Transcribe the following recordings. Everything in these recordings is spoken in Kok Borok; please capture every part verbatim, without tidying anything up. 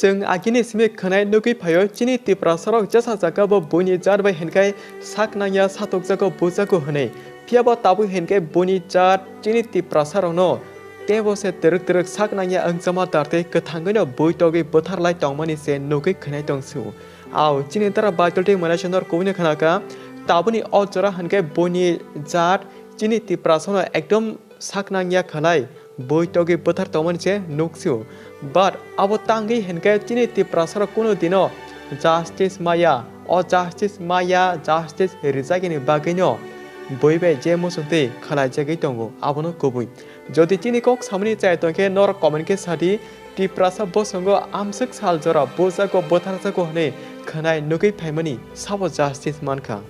Chwng agini simi khwnai nugwi phaio, chini Tiprasarok jesa jaga bo buini jat bai hinkhai sak nangya satokjago bujago hwnwi. Phiyaba tabuk hinkhai buini jat chini Tiprasarokno teibo se twrwk twrwk sak nangya wngchama dar tei kwthangwino bui togwi bwtharlai tongmani se nugwi khwnai tong sio. Ao chini dara Baitolti manaisonor kubuni khwnakha, tabuni o jora hinkhai buini jat chini Tiprasano ekdom sak nangya khwnai bui togwi bwthar tongmani se nuksio. But abo tangwi hinkhai chini Tiprasarok kunu dino justice maya, o justice maya, justice rijakini bagwino bui bai je muchungtwi khwlaijagwi tongo, abono kubui. Jodi chini kok samani chai tongkhe norok comment khe sadi, Tiprasa bosongo amswk sal jora bujago bwtharjago hwnwi khwnai nugwi phaimani sabo justice mankha.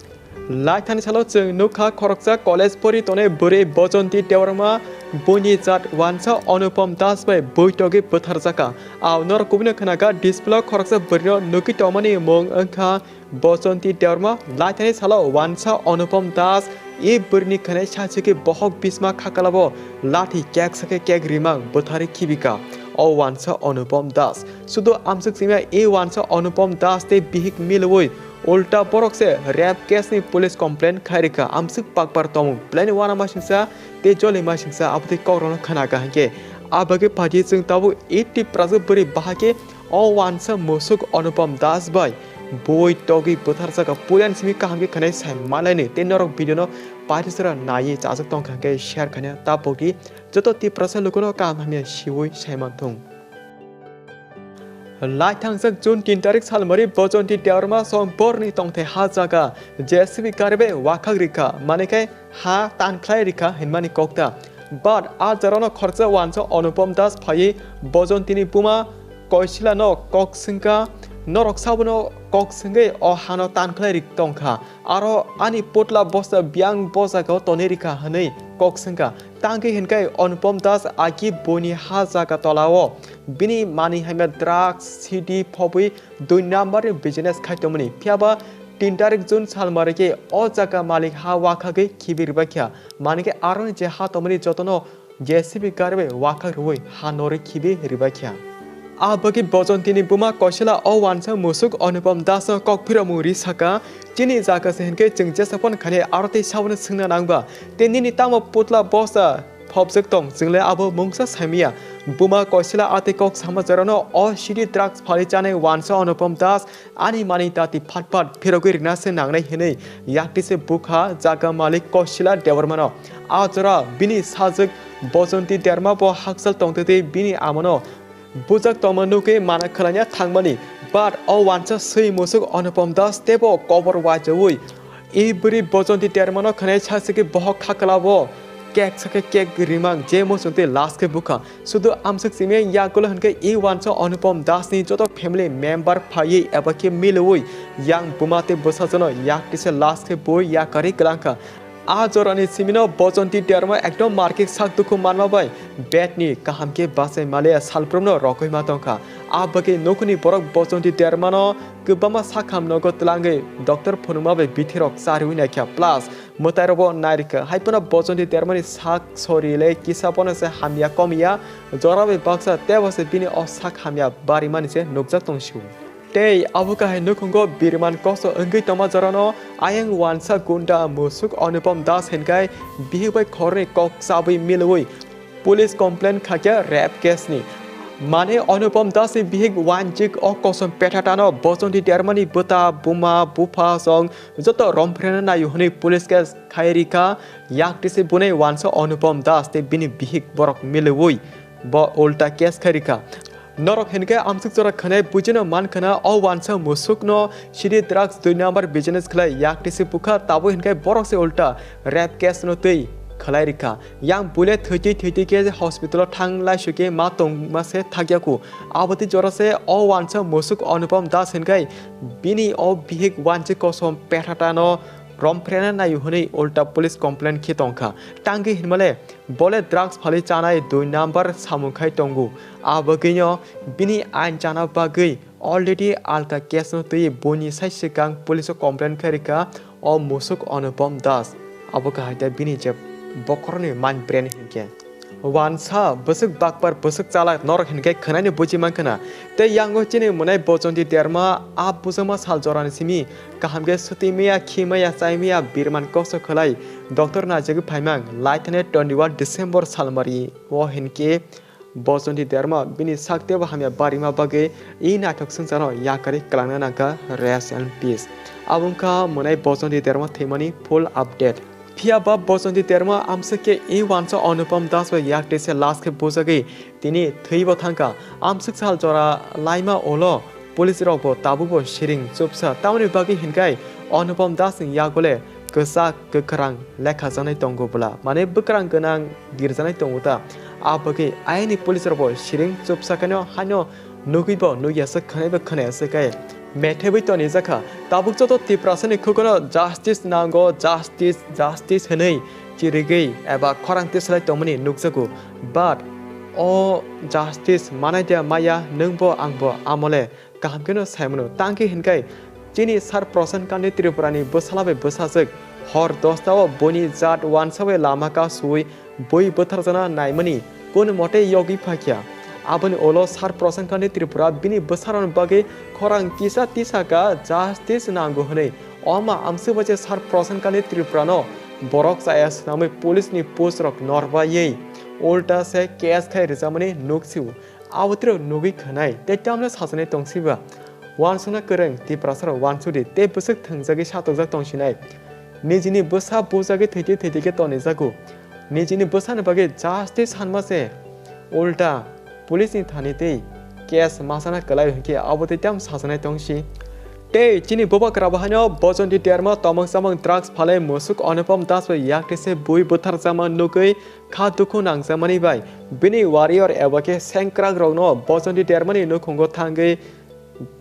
Laithani salo chwng nukha khoroksa college pori tonwi bwrwi Bojonti Debbarma buini jat wansa Anupam Das bai bui togwi bwtharjakha. Ao norok kubuni khwnakha display o khoroksa bwrwino nugwi tongmani mung wngkha Bojonti Debbarma. Laithani salo wansa Anupam Das e bwrwini khwnai sachikhe bohok bisma khakalabo lathi kek sakhe kek rimang bwthari khibika o wansa Anupam Das. Sudu amswk simiya e wansa Anupam Das tei bihik milwi ulta borok se rape case ni police complaint khai rikha. Amswk pakpar tomung belai ni uanama singsa tei joli ma singsa abotwi kokrokno khwna kaham khe. Abagwi phaidi chwng tabuk eighty praswk bwrwi bahai khe o wansa musuk Anupam Das bai bui togwi bwtharjakha. Puilani simi kaham khe khwnai sai manlaini tei norok video no paithaisora naiwi chajak tongkha hwnkhe share khaina ta pokdi joto Tiprasa lukuno kaham hamya siwi sai manthung. Laithangjak June tin tarik salmari Bojonti Debbarma song borni tongthai ha jaga J C B gari bai wakhak rikha, manikhe ha tankhlai rikha hinmani kokta. But a jorano khoroksa wansa Anupam Das phaiwi Bojontini buma Koisilano kok swngkha, norok sabono kok swngwi o hano tankhlai rik tongkha. Aro ani putla bosta biyang bo jagao tonwi rikha hwnwi kok swngkha. Tangwi hinkhai Anupam Das agi buini ha jaga tolao bini manwi hamya drugs, C D phobwi dui number ni business khai tongmani. Phiyaba tin tarik June salmari khe o jaga malik ha wakhagwi khibi rwbaikha. Manikhe aroni je ha tongmani jotono J C B gari bai wakhak rwui ha norwi khibi rwbaikha. A bagwi Bojontini buma Koisila o wansa musuk Anupam Das no kok phiramung ri saka, "Chini jaga se hinkhe chwng jesa phano khani aro tei sabono swngna nangba? Tei nini tamo putla bosta phobjak tong, chwngle abo mungsa saimaya." Buma Koisila a tei kok sama jorano o C D drugs phali chanai wansa Anupam Das ani manwi dati phat phat phirogwi rwna se nangnai hinwi yakti se bukha jaga malik Koisila Debbarmano. A jora bini sajwk Bojonti Debbarma bo hakchal tongtwi twi bini amano bujak tongma nukwi mana khwlaina thangmani. But o wansa swi musuk Anupam Das teibo kobor waijaui e bwrwi Bojonti Debbarmano khwnai sachikhe bohok khaklabo kek sakhe kek rimang je muchungtwi last khe bukha. Sudu amswk simi yagulo hinkhe e wansa Anupam Das ni joto family member phaiwi eba khe milwi yang buma tei bwsajwno yaktise last khe bui yakarwi kwlangkha. A jorani simino Bojonti Debbarma ekdom markik sak dukhu manma bai bed ni kaham khe bachai maliya salbrumno rokoi ma tongkha. A bagwi nukhuni borok Bojonti Debbarmano kwbangma sakham nogo twlangwi doctor phunukma bai bithirok chariwi naikha. Plus mwtairokbo nairikha. Haiphano Bojonti Debbarmani sak sori le kisa bono se hamya komya, jora bai baksa teibo se bini o sak hamya barimani se nukjak tong sio. Tei abo kahai nukhungo biriman koso wngwi tongma jorano ayang wansa gunda musuk Anupam Das hinkhai bihik bai khorni kok chabwi milwi police complaint khaikha rape case ni. Mane Anupam Das ni bihik wanjik o kosom pethatano Bojonti Debbarmani bwta, buma, bupha song joto romphirna naio hwnwi police case khai rikha. Yaktise bunai wansa Anupam Das tei bini bihik borok milwi bo ulta case khai rikha. Norok hinkhe amsuk jora khwnai bujino mankhana o wansa musukno C D drugs dui number business khlai yaktise bukha, tabuk hinkhe borok se ulta rape case no twi khlai rikha. Yang buile thwitwi thwitwi khe hospital o thang laisukhe ma tongma se thakyaku. Abotwi jora se o wansa musuk Anupam Das hinkhai bini o bihik wanjik kosom pethatano romphirna naio hwnwi ulta police complaint khe tongkha. Tangwi hinmale bole drugs phali chanai dui number samung khai tongo. A bagwino bini ain chana bagwi already alka case no twi buini sai swkang police o complaint khai rikha o musuk Anupam Das. Abo kahai da bini je bokhorni mind brain hinkhe. Wansa bwswk bakpar bwswk chalak norok hinkhe khwnani buji mankha na. Tei yango chini mwnai Bojonti Derma a bujama sal jorani simi kaham khe swtwi maya, khi maya, chai maya, birman kosto khwlai doctor naijagwi phaimang laithani twenty one December salmari o hinkhe Bojonti Derma bini saktebo hamya barima bagwi e naithok swngcharno yakarwi kwlangna nangkha, rest and peace. Abo wngkha mwnai Bojonti Derma thwimani full update. Phiya ba Bojonti Derma amswk khe e wansa Anupam Das bai yak tese last khe bujagwi tini thwibo thangkha. Amswk sal jora laima ulo police rokbo tabukbo siring chupsa. Tamoni bagwi hinkhai Anupam Das ni yagole kwchak kwkhrang lekhajaknai tongo bwla, mane bwkrang gwnang dirjaknai tongo ta. A bagwi ayangni police rokbo siring chupsa khaino haino nugwibo nugyaswk khwnaibo khwnayaswk khe methebwi tonijakha. Tabuk joto Tiprasani khugono justice nango, justice, justice hwnwi chirigwi eba khorang tisalai tongmani nukjago. But o justice manai de maya nwngbo angbo amole kaham kheno saimano. Tangkhe hinkhai chini Sir Prasant Kandi Tripurani bwsala bai bwsajwk hor dosta o buini jat wansa bai lama kasui bui bwtharjana naimani kunu mote yogwi phaikha. Aboni ulo Sir Prasant Kandi Tripura bini bwsarokni bagwi khorang tisa tisa ka justice nango hwnwi. Oma amswk bai se Sir Prasant Kandi Tripurano borok chaya swnamwi police ni post rok norbaiwi ulta se case khai rijamani nuksio. Abo tiro nugwi khwnai tei tamle sajani tongsiba. Wansukna kwrwng Tiprasarok wansukdi tei bwswk thwngjagwi satokjak tongsinai. Nijini bwsa bujagwi thwitwi thwitwi khe tonijago. Nijini bwsani bagwi justice sanma se ulta police ni thani tei case masana kwlai hwnkhe abo tei tam sajanai tongsi. Tei chini bubagra bo haino Bojonti Derma tomong samong drugs phalai musuk Anupam Das bai yak tese bui bwtharjakma nugwi kha dukhu nangjakmani bai bini warrior eba khe sengkrakrokno Bojonti Dermani nukhungo thangwi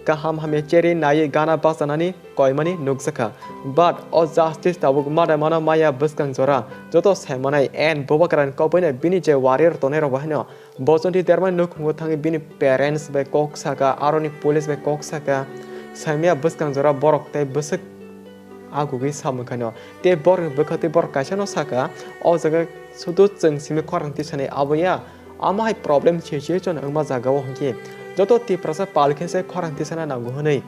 kaham hamya cherwi naiwi gana bachanani koimani nukjakha. But o justice tabuk madai mano maya bwskang jora joto saimanai and bubagrani kokbaino bini je warrior tongnairok bo haino Bojonti Dermani nukhungo thangwi bini parents bai kok saka, aroni police bai kok saka, saimaya bwskang jora borok tei bwswk agugwi samung khaino. Tei borokni bwkha tei borok kaisano saka, o jaga sudu chwng simi khorang tisani aboya, amo hai problem situation wngma jagao hwnkhe joto Tiprasa pal khe se khorang tisana nango hwnwi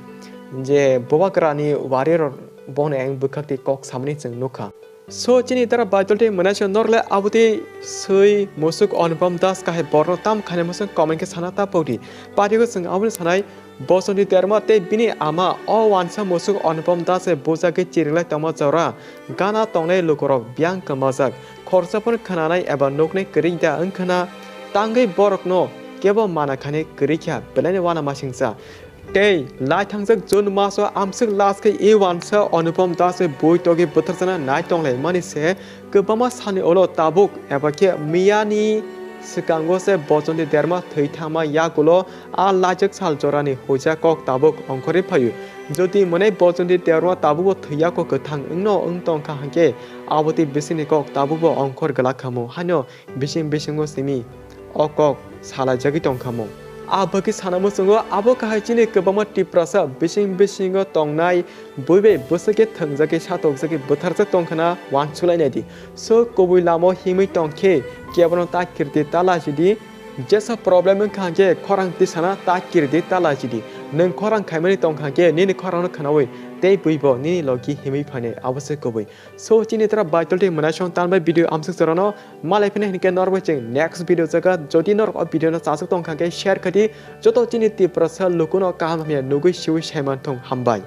je bubagrani warrior rok bono eng bwkhak tei kok samani chwng nukha. So chini dara baitol tei mwnai se norle abotwi swi musuk Anupam Das kahai borno tam khainai musuk comment khe sana ta pokdi. Party go chwng aboni sanai Bojonti Derma tei bini ama o wansa musuk Anupam Das se bujagwi chiringlai tongma jora gana tongnai lukurok biyang kwmajak. Khorsa phano khwnanai eba nuknai kwrwi da wngkhana tangwi borokno kebo mana khainai kwrwi kha belaini uanamasingcha. Tei lai thangjak June maso amswk last khe e wansa Anupam Das se bui togwi bwtharjana nai tonglaimani se kwbangma sani ulo tabuk eba khe miyani swkango se Bojonti Derma thwi thangma yagulo a laijak sal jorani huja kok tabuk ongkhorwi phaio. Jodi mwnai Bojonti Derma tabukbo thwi yako kwthang wngno wng tongkha hwnkhe abotwi bisingni kok tabukbo ongkhor glak khamu haino bising bisingo simi o kok salaijagwi tongkhamu. A bagwi sana muchungo abo kahai chini kwbangma Tiprasa bising bisingo tongnai bui bai bwswk khe thwngjagwi satokjagwi bwtharjak tongkhana wansulainai di. So kubui lama o himwi tongkhe kebono ta kirdi ta lachidi. Jesa problem wngkha hwnkhe khorang tisana ta kirdi ta lachidi. Nwng khorang khaimani tongkha hwnkhe nini khorangno khwnawi tei buibo nini logi himwi phainai abo se kubui. So chini tara baitol tei mwnaisong tanbai video amswk chorano malai phina hinkhe norbai chwng next video jaga. Jodi norok o video no chasuk tongkha hwnkhe share khadi joto chini Tiprasa lukuno kaham hamya nugwi siwi saimanthung hambai.